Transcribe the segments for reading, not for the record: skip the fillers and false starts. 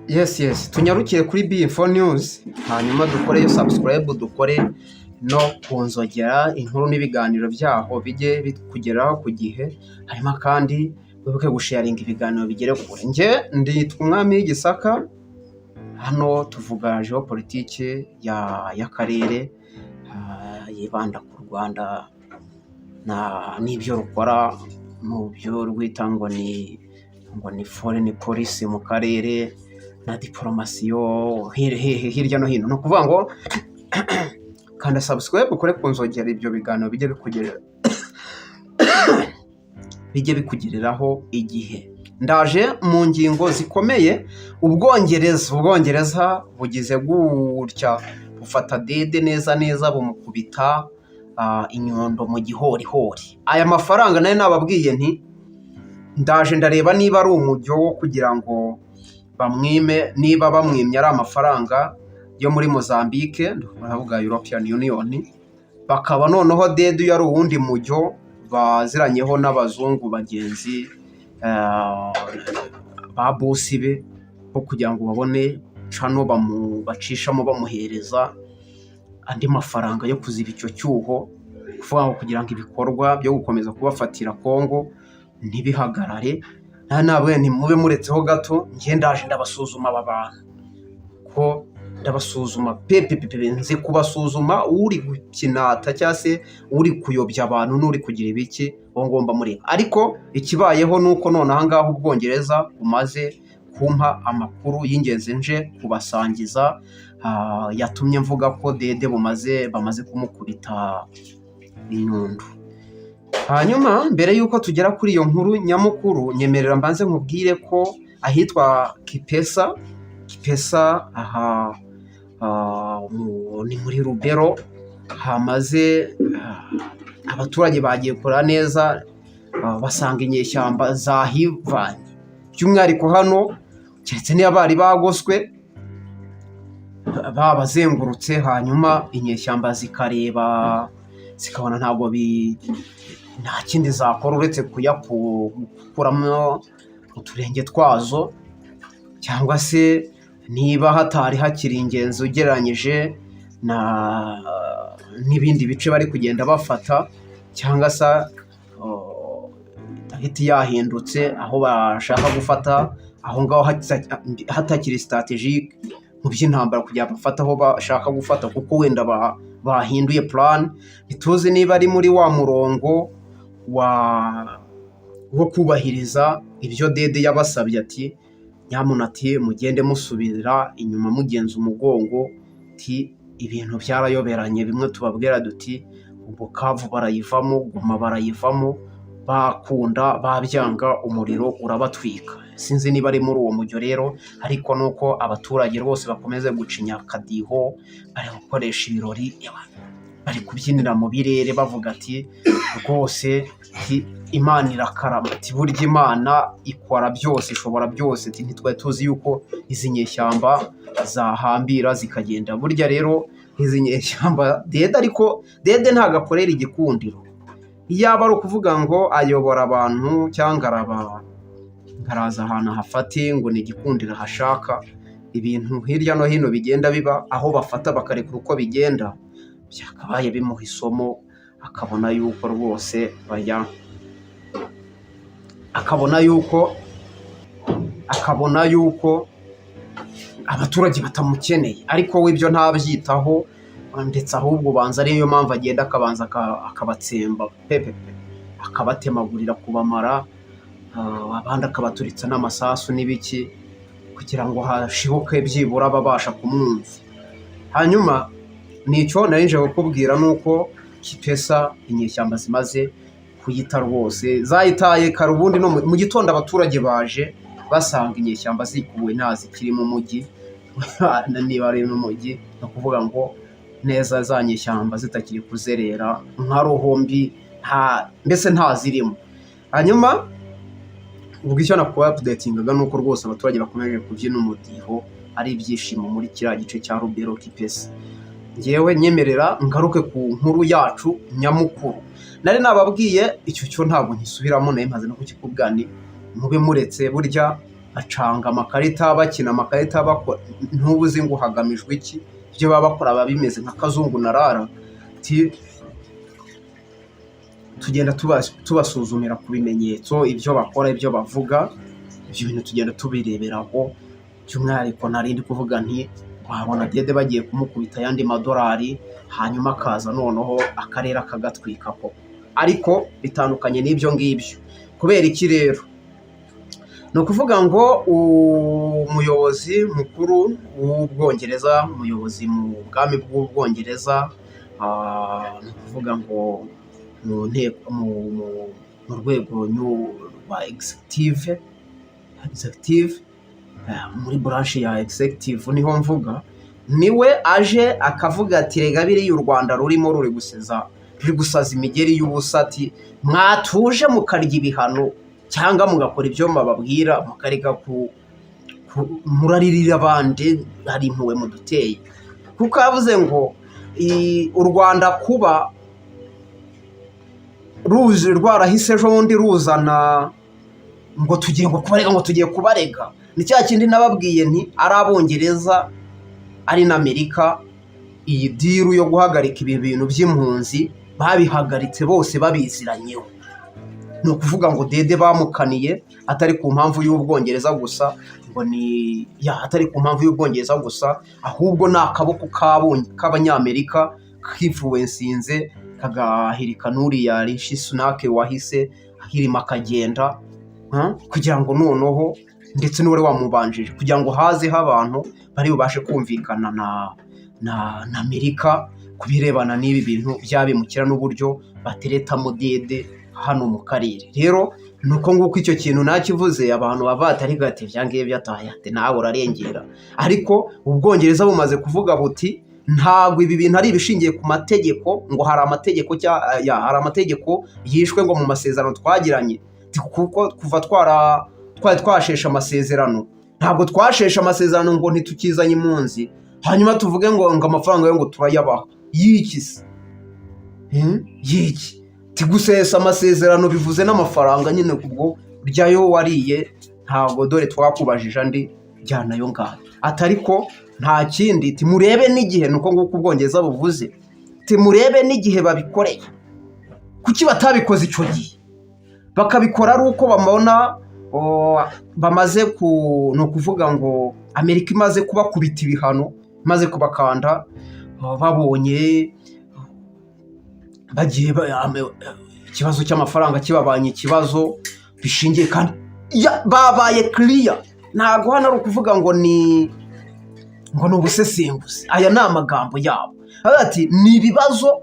Yes, tunyarukire kuri B4 News, hanyuma dukoreyo subscribe, dukore no ku nzogera, inkuru n'ibiganiro byaho bijye bikugeraho ku gihe. Hanyuma kandi wibuke gusharinga ibiganiro bigere kure. Njye nditwa Umwami w'Igisaka, hano tuvuga géopolitique y'akarere, yibanda ku Rwanda n'ibyo rukora mu byo rwita ngo ni foreign policy mu karere na diporomasi yo hirya no hino. Ni ukuvuga ngo kanda subscribe, ukore ku nzogera, ibyo biganiro bijye bikugereraho igihe. Ndaje mu ngingo zikomeye. Ubwongereza bugize gutya bufata Dede neza neza, bumukubita inyundo mu gihorihori. Aya mafaranga nayo nababwiye nti ndaje ndareba niba ari umujyo wo kugira ngo bamwime, niba bamwimye ari amafaranga yo muri Mozambique, ndavuga European Union, bakaba noneho Dede uyu ari uwundi mujyo baziranyeho n'abazungu bagenzi ba bosi be, bo kugira ngo babone cano bacishamo bamuhereza andi mafaranga yo kuziba icyo cyuho, kuvuga ngo kugira ngo ibikorwa byo gukomeza kubafatira Kongo ntibihagarare. Ntabwo ntimube muretseho gato, njye ndaje ndabasuzuma aba bantu, ko ndabasuzuma pepepepe, nzi kubasuzuma, uri gukinata cyangwa se uri kuyobya abantu n'uri kugira ibiki, uwo ngomba mureba. Ariko ikibayeho ni uko none aha ngaha Ubwongereza bumaze kumpa amakuru y'ingenzi nje kubasangiza, yatumye mvuga ko Dede bamaze kumukubita inyundo. Hanyuma mbere y'uko tugera kuri iyo nkuru nyamukuru, nyemerera mbanze nkubwire ko ahitwa Kipesa, Kipesa aha ni muri Lubero, hamaze abaturage bagiye kureba neza, basanga inyeshyamba zahivanye. By'umwihariko hano, keretse niba bari bagoswe babazengurutse, hanyuma inyeshyamba zikareba zikabona ntabwo nta kindi zakora uretse kuyakuramo uturenge twazo, cyangwa se niba hatari hakiri ingenzi ugereranyije na n'ibindi bice bari kugenda bafata, cyangwa se target yahindutse, aho bashaka gufata aho ngaho hatakiri stratégique mu by'intambara kugira ngo bafate aho bashaka gufata, kuko wenda bahinduye plan. Ntituzi niba ari muri wa murongo wo kubahiriza ibyo Dede yabasabye, ati nyamuna, ati mugende musubira inyuma mugenza umugongo, ati ibintu byarayoberanye, bimwe tubabwira duti Bukavu barayivamo, Goma barayivamo, bakunda babyanga umuriro urabatwika. Sinzi niba ari muri uwo mujyo rero, ariko nuko abaturage rwose bakomeze gucinya akadiho, bari gukoresha ibirori, bari kubyinira mu birere, bavuga ati rwose Imana irakarama, ati burya Imana ikora byose, ishobora byose, ati ntitwari tuzi yuko izi nyeshyamba zahambira zikagenda. Burya rero izi nyeshyamba Dede, ariko Dede ntabwo akorera igikundiro. Iyaba ari ukuvuga ngo ayobora abantu cyangwa araza ahantu ahafate ngo ni igikundiro ahashaka, ibintu hirya no hino bigenda biba aho bafata bakarekura uko bigenda, byakabaye bimuha isomo, akabona yuko rwose bajya akabona yuko abaturage batamukeneye. Ariko we ibyo ntabyitaho, ndetse ahubwo ubanza ariyo mpamvu agenda akabanza akabatsemba pepepe, akabatemagurira kubamara, abandi akabaturitsa n'amasasu n'ibiki, kugira ngo hashibuke byibura ababasha kumwumva. Hanyuma nicyo nari nje kukubwira, ni uko Kipesa inyeshyamba zimaze kuyita rwose, zayitaye kare. Ubundi no mu gitondo abaturage baje basanga inyeshyamba zikuwe, nta zikiri mu mujyi. Niba ari n'umujyi, ni ukuvuga ngo neza za nyeshyamba zitakiri kuzerera nka rohombi, nta mbese nta zirimo. Hanyuma ubwo icyo nakuba updatingaga ni uko rwose abaturage bakomeje kubyina umudiho, ari ibyishimo muri kiriya gice cya Lubero, Kipesa. Ngewe nyemerera ngaruke ku nkuru yacu nyamukuru nari nababwiye. Icyo cyo ntabwo nkisubiramo, nayo maze no kukikubwira, ni mube muretse burya. Bacanga amakarita, bakina amakarita, bakora, ntuba uzi ngo hagamijwe iki. Ibyo baba bakora biba bimeze nka kazungu narara. Ati tugenda tubasuzumira ku bimenyetso, ibyo bakora, ibyo bavuga, ibyo bintu tugenda tubireberaho. By'umwihariko nari ndi kuvuga nti wabona Dede bagiye kumukubita ayandi madolari, hanyuma akaza noneho akarere akagatwika koko, ariko bitandukanye n'ibyo ngibyo. Kubera iki rero? Ni ukuvuga ngo umuyobozi mukuru w'Ubwongereza, umuyobozi mu bwami bw'Ubwongereza, ni ukuvuga ngo mu nteko, mu rwego rwa executive, muri branch ya executive niho mvuga, niwe aje akavuga ati: "Rega biriya u Rwanda rurimo ruri guseza, ruri gusaza imigeri y'ubusa." Ati: "Mwatuje mukarya ibihano cyangwa mugakora ibyo mbababwira, mukareka muraririra abandi, hari impuhwe muduteye." Kuko yavuze ngo u Rwanda kuba ruzi rwarahise ejo bundi ruzana ngo tugiye ngo kubarega, ngo tugiye kubarega, ni cya kindi nababwiye nti ari Abongereza, ari n'Amerika, iyi deal yo guhagarika ibi bintu by'impunzi babihagaritse bose babiziranyeho. Ni ukuvuga ngo Dede bamukaniye atari ku mpamvu y'Ubwongereza gusa, ngo ni ya atari ku mpamvu y'Ubwongereza gusa, ahubwo ni akaboko k'Abanyamerika kifuwensinze kagahirika n'uriya Rishi Sunak wahise ahirima akagenda, kugira ngo noneho ndetse n'uwari wamubanjije, kugira ngo hazeho abantu bari bubashe kumvikana na Amerika ku birebana n'ibi bintu by'abimukira n'uburyo bateretamo Dede hano mu karere. Rero ni uko nguko icyo kintu nakivuze, abantu bava batari gati ibya ngibyo ataye, ati nawe urarengera. Ariko Ubwongereza bumaze kuvuga buti ntabwo ibi bintu ari ibishingiye ku mategeko, ngo hari amategeko ya, hari amategeko yishwe ngo mu masezerano twagiranye. Ati kuko kuva twari twasheshe amasezerano, ntabwo twasheshe amasezerano ngo ntitukizanye impunzi, hanyuma tuvuge ngo amafaranga yo ngo turayabaha y'iki se? Y'iki? Gusesa amasezerano bivuze n'amafaranga nyine, kubwo ryayo wariye ntabwo, dore twakubajije andi, jyanayo ngayo. Ati ariko nta kindi, timurebe n'igihe, ni uko nguko Ubwongereza buvuze, timurebe n'igihe babikoreye. Kuki batabikoze icyo gihe, bakabikora ari uko babona bamaze ku, ni ukuvuga ngo Amerika imaze kubakubita ibihano, imaze kubakanda, babonye bagiye ikibazo cy'amafaranga kibabanye ikibazo bishingiye kandi babaye kiriya. Ntabwo hano ari ukuvuga ngo ni ubusesenguzi, aya ni amagambo yabo. Aravuga ati ni ibibazo,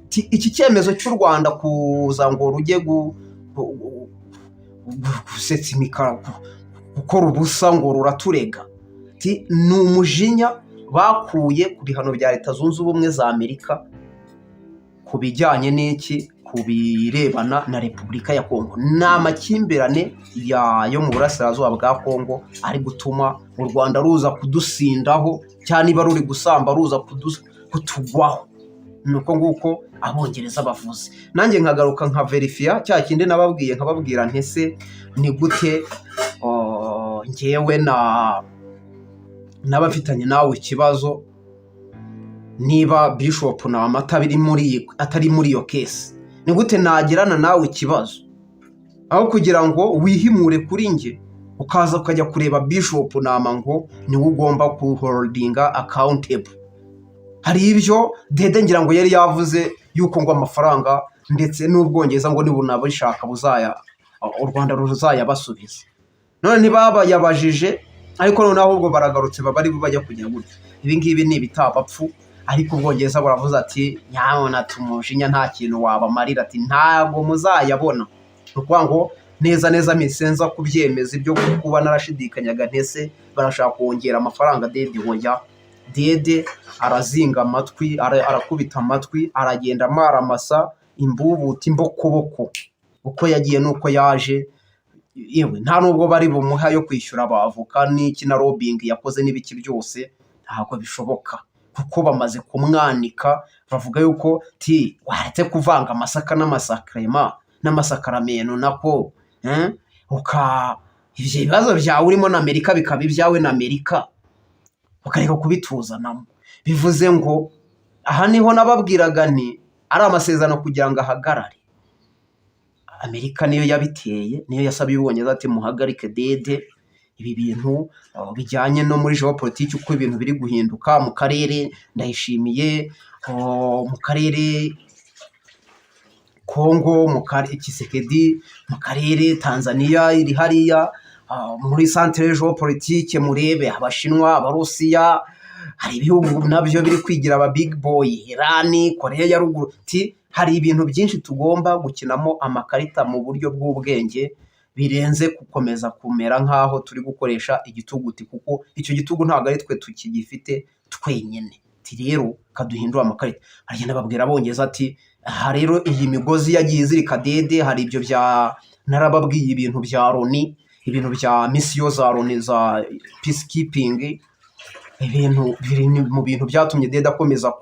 iki cyemezo cy'u Rwanda kuza ngo rujye gusetsa imikara, gukora ubusa ngo ruraturega. Ati ni umujinya bakuye ku bihano bya Leta Zunze Ubumwe za Amerika ku bijyanye n'iki, ku birebana na Repubulika ya Kongo. Ni amakimbirane yo mu burasirazuba bwa Kongo ari gutuma u Rwanda ruza kudusindaho, cyangwa niba ruri gusamba ruza kutugwaho. Ni uko nguko Abongereza bavuze. Nanjye nkagaruka nka verifiya cya kindi nababwiye, nkababwira nti ese ni gute ngewe na n'abafitanye nawe ikibazo, niba Bishop Nama atari muri iyo case, ni gute nagirana nawe ikibazo, aho kugira ngo wihimure kuri njye ukaza ukajya kureba Bishop Nama ngo niwe ugomba kuholdinga accountable? Hari ibyo Dede ngira ngo yari yavuze yuko ngo amafaranga ndetse n'Ubwongereza ngo nibunabishaka buzaya u Rwanda ruzayabasubiza. None ntibabayabajije, ariko noneho ahubwo baragarutse baba ari bo bajya kujya gutya. Ibi ngibi ni ibitabapfu. Ariko Ubwongereza buravuze ati nyabona tumujinya, nta kintu wabamarira, ati ntabwo muzayabona. Ni ukuvuga ngo neza neza mpise kubyemeza ibyo kuba narashidikanyaga ntese barashaka kongera amafaranga Dede. Hoya, Dede arazinga amatwi, arakubita amatwi, aragenda amaramasa imbubuti imbokoboko. Uko yagiye nuko yaje, yewe nta nubwo bari bumuha yo kwishyura abavoka n'iki na lobbying yakoze n'ibiki byose, ntabwo bishoboka, kuko bamaze kumwanika. Bavuga yuko ti waretse kuvanga amasaka n'amasakrema n'amasakaramentu nako Ibyo bibazo byawe urimo na Amerika bikaba ibyawe na Amerika, bakareka kubituzanamo. Bivuze ngo aha niho nababwiraga nti ari amasezerano kugira ngo ahagarare. Amerika niyo yabiteye, niyo yasabye Ubwongereza ati muhagarike Dede, ibi bintu bijyanye no muri géopolitique, uko ibintu biri guhinduka mu karere, Ndayishimiye mu karere Kongo, mu karere Tshisekedi, mu karere Tanzania iri hariya, muri centre géopolitique murebe Abashinwa, Abarusiya, hari ibihugu nabyo biri kwigira aba big boy, Irani, Koreya ya Ruguru, ti hari ibintu byinshi tugomba gukinamo amakarita mu buryo bw'ubwenge birenze gukomeza kumera nk'aho turi gukoresha igituguti, kuko icyo gitugu ntabwo ari twe tukigifite twenyine. Ati rero kaduhindure amakarita. Aragenda babwira Abongereza ati aha rero iyi migozi yagiye izirika Dede, hari ibyo bya narababwiye, ibintu bya Loni, ibintu bya mission za Loni za peacekeeping, ibintu biri mu bintu byatumye Dede akomeza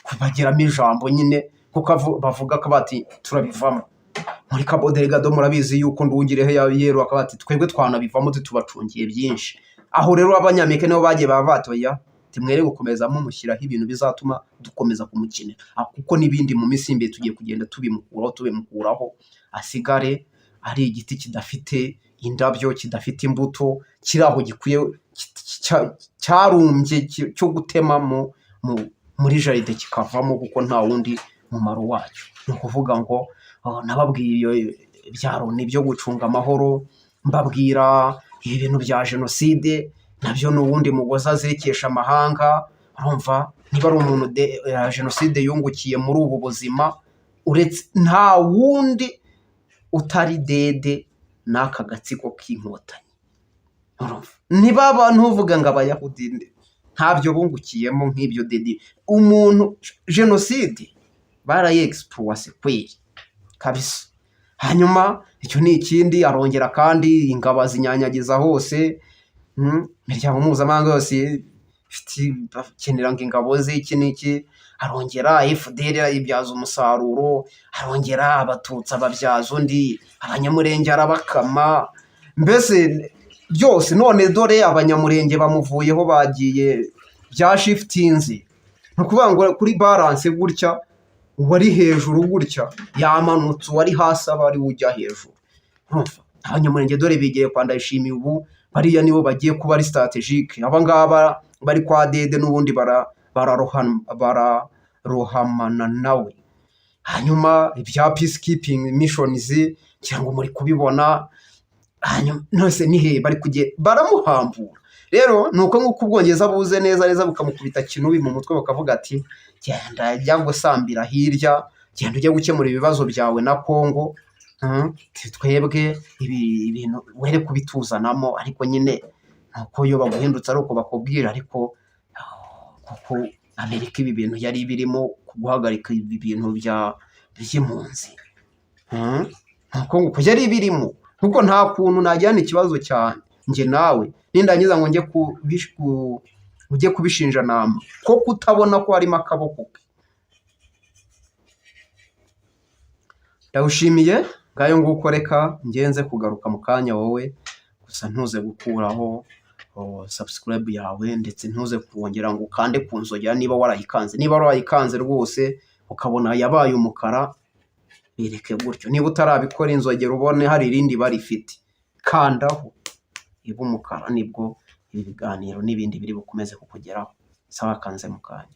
kubagiramo ijambo nyine, kuko bavuga ko bati turabivamo. Muri Cabo Delgado murabizi yuko Nduhungirehe yeru akaba ati twebwe twanabivamo, tubacungiye byinshi. Aho rero Abanyamerika nibo bagiye baba batoya timwere gukomeza mumushyiraho ibintu bizatuma dukomeza kumukinira, kuko n'ibindi mu minsi y'imbere tugiye kugenda tubimukuraho, asigare ari igiti kidafite indabyo, kidafite imbuto, kiri aho gikwiye, cyarumbye, cyo gutema muri jardin kikavamo, kuko nta wundi mumaro wacyo. Ni ukuvuga ngo nababwiye iyo bya Loni byo gucunga amahoro, mbabwira ibi bintu bya jenoside, nabyo ni uwundi mugozi azirikisha amahanga. Urumva niba ari umuntu jenoside yungukiye muri ubu buzima, uretse nta wundi utari Dede n'aka gatsiko k'Inkotanyi. Ntibaba ntuvuga ngo Abayahudi ntabyo bungukiyemo nk'ibyo Dede. Umuntu jenoside barayegisipuwase kweri kabisa. Hanyuma icyo ni ikindi, arongera kandi ingabo azinyanyagiza hose, imiryango mpuzamahanga yose ikenera ngo ingabo z'iki n'iki, arongera FDL ayibyaza umusaruro, arongera Abatutsi ababyaza undi, Abanyamurenge arabakama, mbese byose. None dore Abanyamurenge bamuvuyeho bagiye, byashifitinze. Ni ukuvuga ngo kuri balance gutya, uwari hejuru gutya yamanutse, uwari hasi aba ari we ujya hejuru. Urumva Abanyamurenge dore bigiye kwa Ndayishimiye ubu, bariya nibo bagiye kuba ari stratégique. Aba ngaba bari kwa Dede n'ubundi bararohamana nawe. Hanyuma ibya peacekeeping missions ngira ngo muri kubibona. Hanyuma nose ni he bari kugenda baramuhambura? Rero ni uko nguko Ubwongereza buze neza neza bukamukubita kinubi mu mutwe, bakavuga ati genda jya gusambira hirya, genda ujye gukemura ibibazo byawe na Kongo, twebwe ibi bintu were kubituzanamo. Ariko nyine nuko iyo baguhindutse ari uko bakubwira, ariko kuko Amerika ibi bintu yari birimo guhagarika ibi bintu by'impunzi, nuko nguko yari birimo, kuko nta kuntu najyana ikibazo cyanjye nawe nindangiza ngo njye ujye kubishinja nama ko kutabona ko harimo akaboko ke. Ndawushimiye ngayo nguko, reka ngenze kugaruka mu kanya, wowe gusa ntuze gukuraho subscribe yawe, ndetse ntuze kongera ngo ukande ku nzogera niba warayikanze. Niba warayikanze rwose ukabona yabaye umukara, bereke gutyo. Niba utarabikora, inzogera ubone hari irindi bara ifite, kandaho ibe umukara, nibwo ibi biganiro n'ibindi biri bukomeze kukugeraho. Sawa, kanze mu kanya.